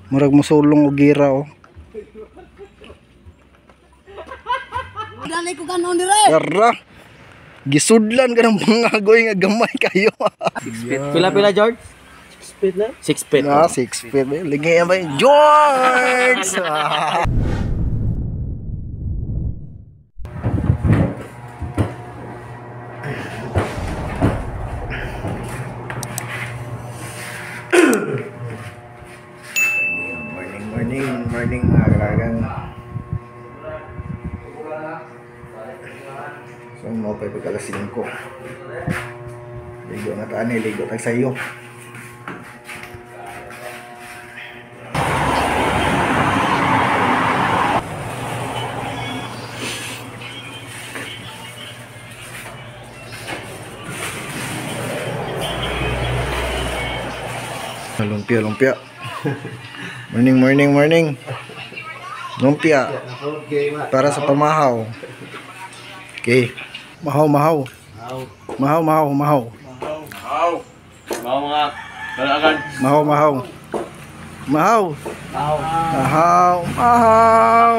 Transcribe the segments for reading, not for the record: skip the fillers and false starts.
Murag mosulong og gira oh. Dali ko kanon dire. Tara. Gisudlan ka ng pangagoy nga gamay kayo. 6 feet. Pila-pila, George? 6 feet na? 6 feet. Na, 6 feet. Lingi ba yung George? Morning, morning, morning mga kalagan. So, mo pa pag alas 5. Ligo na taan eh, ligo tayo sa iyo. Lumpia, lumpia. Morning, morning, morning. Lumpia. Para sa pamahaw. Okay. Mahaw, mahaw. Mahaw, mahaw, mahaw. Mahaw. Mahaw mga kalagan. Mahaw, mahaw. Mahaw. Mahaw. Mahaw.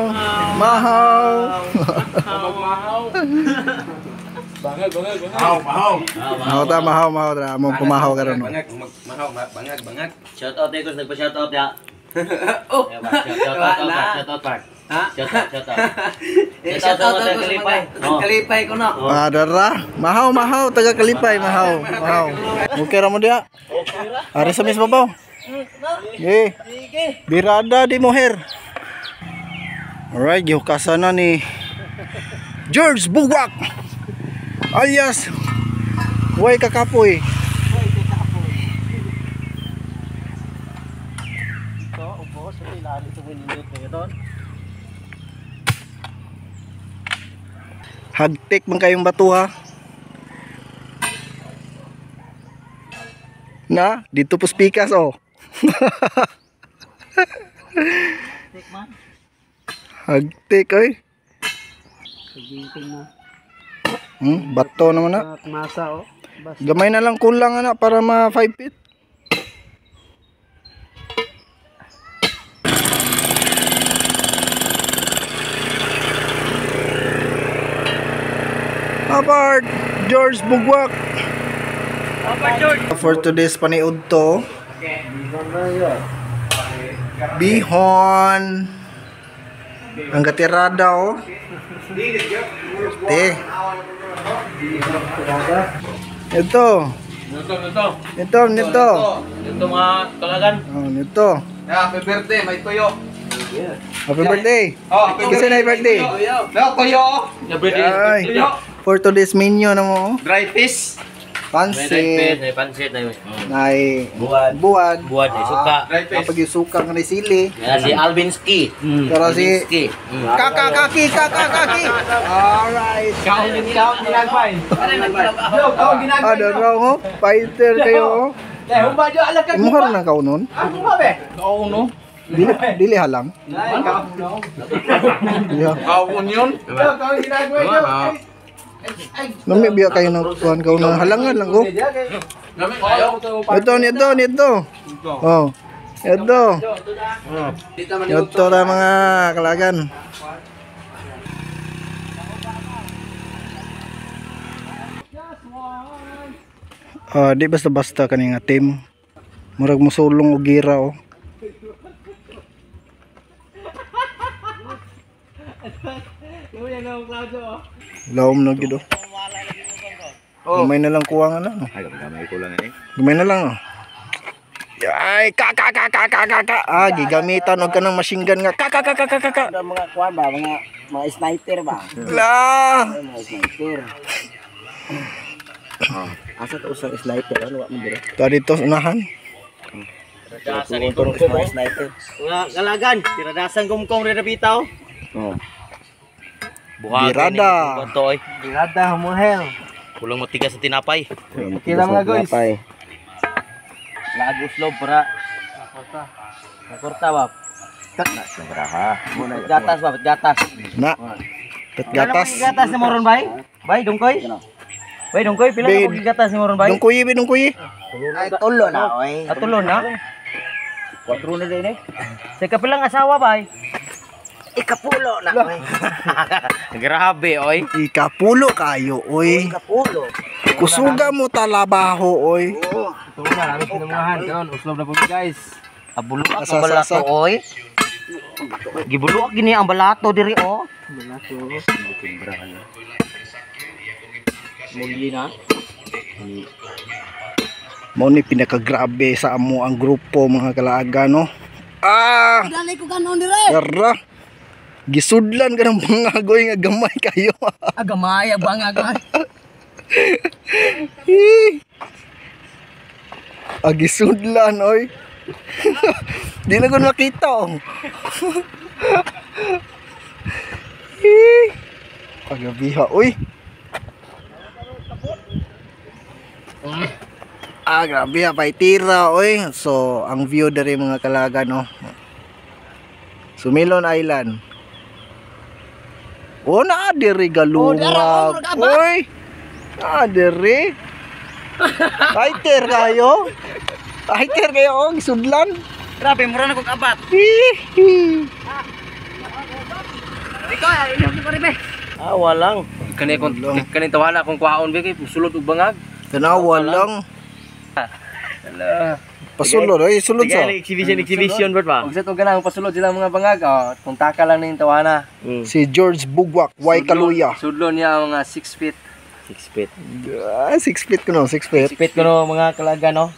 Mahaw. Mahaw. Bangag, bangag, bangag. Mahaw, mahaw. Mahaw ta, mahaw, mahaw ta. Mo pumahaw karon. Mahaw, bangag, bangag. Shout out ko, nagpa-shout out ya. Oh. Shout out, shout out, Park. Ha? Shout out, shout out. Shout out sa Kalipay. Kalipay ko na. Ah, dara. Mahaw, mahaw, taga Kalipay, mahaw, mahaw. Okay ra mo diya. Ari sa mis babaw. Eh. Birada di moher. Alright, gihukasan na ni George Bugwak alias Way Kakapoy. Hagtik man kayong bato ha. Na, dito po spikas oh. Hagtik oy. Bato naman na. Masa oh. Gamay na lang kulang ana para ma 5 feet. Apart George Bugwak. Apart George. For today's paniud to. Bihon. Ang gatirada oh. Te. Ito. Nito, nito. Nito, nito. Nito mga kalagan. Oh, nito. Happy birthday, may tuyo. Happy birthday. Oh, happy Kasi na birthday. No, tuyo. Ay. For today's menu na mo. Dry fish. Pansit. May pansit, may Nay buwad. Buwad. Buwad, may suka. Dry fish. Kapag yung suka nga ni sili. Yan si Alvinski. Pero si Alvinski. Kakakaki, kakakaki. Alright. Kaon kaon ginagpay. Yo, kaon ginagpay. Ano raw mo? Fighter kayo. Eh, humba jo ala ka. Imo na kaon nun? Ah, humba be. Kaon no. Dili, dili halang. Dili. Kaon yun. Yo, kaon ginagpay jo. Nami biya kayo ng kuan kaon ng halangan lang ko. Nami kayo. Ito, nito, nito. Oh. Ito. Ito ra mga kalagan. Di basta-basta kani nga team. Murag mosulong og gira oh. Laom na gid oh. Gamay na lang kuha nga na. Ay, gamay ko lang ini. Gamay na lang oh. Ay, ka ka ka ka ka ka ka. Ah, gigamitan og kanang machine gun nga. Ka ka ka ka ka ka. Mga kuan ba, mga sniper ba? La. Mga sniper. Asa to usang sniper ano wa man dire? Ta dito unahan. Radasan ito kumkong. Sniper. Mga kalagan, tiradasan kumkong rin bitaw. Oh. Birada. Birada humuhel. Kulang matigas sa tinapay. Kila mga guys. Lagos lob para. Nakurta ba? Gatas ba? Gatas. Na. Gatas. Gatas ni moron bay? Bay dungkoy? Bay dungkoy pila ka gatas ni moron bay? Dungkoy be dungkoy. Ay tulo na oy. Atulo na. Kwatro na din eh. Sa kapilang asawa bay? Ikapulo na oy. Grabe oy. Ikapulo kayo oy. Ikapulo. Kusuga mo talabaho oy. Ito na, namin pinangunahan. Karon, uslob na po guys. Abuluak Asa, ang balato asa, asa. oy. Gibuluak gini ang balato diri oh. Muli na. Mao ni pinakagrabe sa amo ang grupo mga kalaaga no. Ah! Dali ko ganon dire. Tara. Gisudlan ka ng bangagoy nga gamay kayo. Agamay bangag. Ah, gisudlan oy. Di na ko makita oh. Pagabiha oy. Ah, grabe ha, paitira oy. So, ang view diri mga kalaga no. Sumilon Island. Oh, naa diri galungag. Oy. Naa diri. Fighter kayo. Fighter kayo oh, gisudlan. Grabe mura na kog abat. Hihi. Ah, walang. Kani kung kani tawala kung kuhaon ba kay musulod og bangag. Tanawa lang. Pasulod oy, sulod sa. Exhibition exhibition bro ba? Og sa to ganang pasulod sila mga bangag, oh, kung taka lang ning tawana. Si George Bugwak, Y Kaluya. Sudlo niya ang mga 6 feet. 6 feet. Ah, 6 feet ko no, 6 feet. 6 feet kuno mga kalaga no.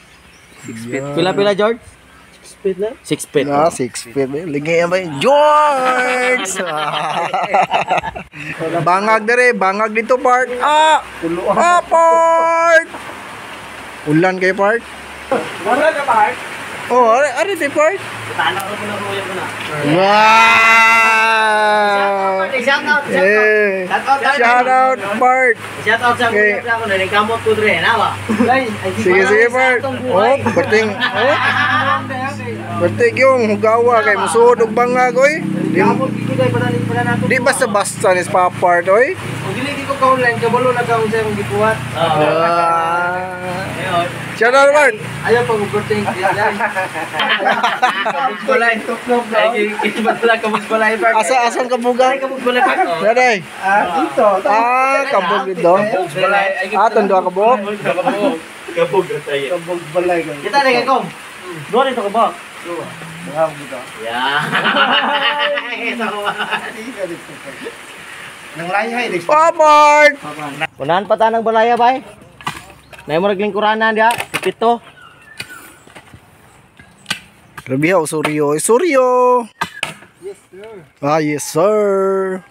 6 feet. Pila pila George? 6 feet na? 6 feet. Na, 6 feet. Lingi yan ba yun? George! Bangag dere, bangag dito, Park. Ah! Ah, Park! Ulan kay Park. Wala ka Park? Oh, are, are di Park. Tanaw ko na ruya ko na. Wow! Shout out, Eh, shout out. shout out, Park. Shout out sa Okay. kuya ko na nagkamot ko dre na ba. Sige, sige, Park. Oh, berting. Oh. Berting yung hugawa kay musuod og bangag, oy. Di, di basta-basta ni pa part, oy. Kung dili di ko ka-online, kabalo na ka sa imong gibuhat. Ah. Shout out, Park. Ayaw pag overthink yan. Kabog balay. Ay, kibatla kabog balay Park. Asa asan ka buga? Kabog balay Park. Daday. Ah, dito. Ah, kabog dito. Balay. Ah, tondo ka kabog. Kabog tayo. Kabog balay. Kita na kay kom. Duha dito ka ba? Yeah. Nang layhay Pa, Park. Unahan pa ta ng balaya bay. Nay mo naglingkuranan dia, pito. Grabe ha, Suryo. Suryo. Yes, sir. Ah, yes, sir.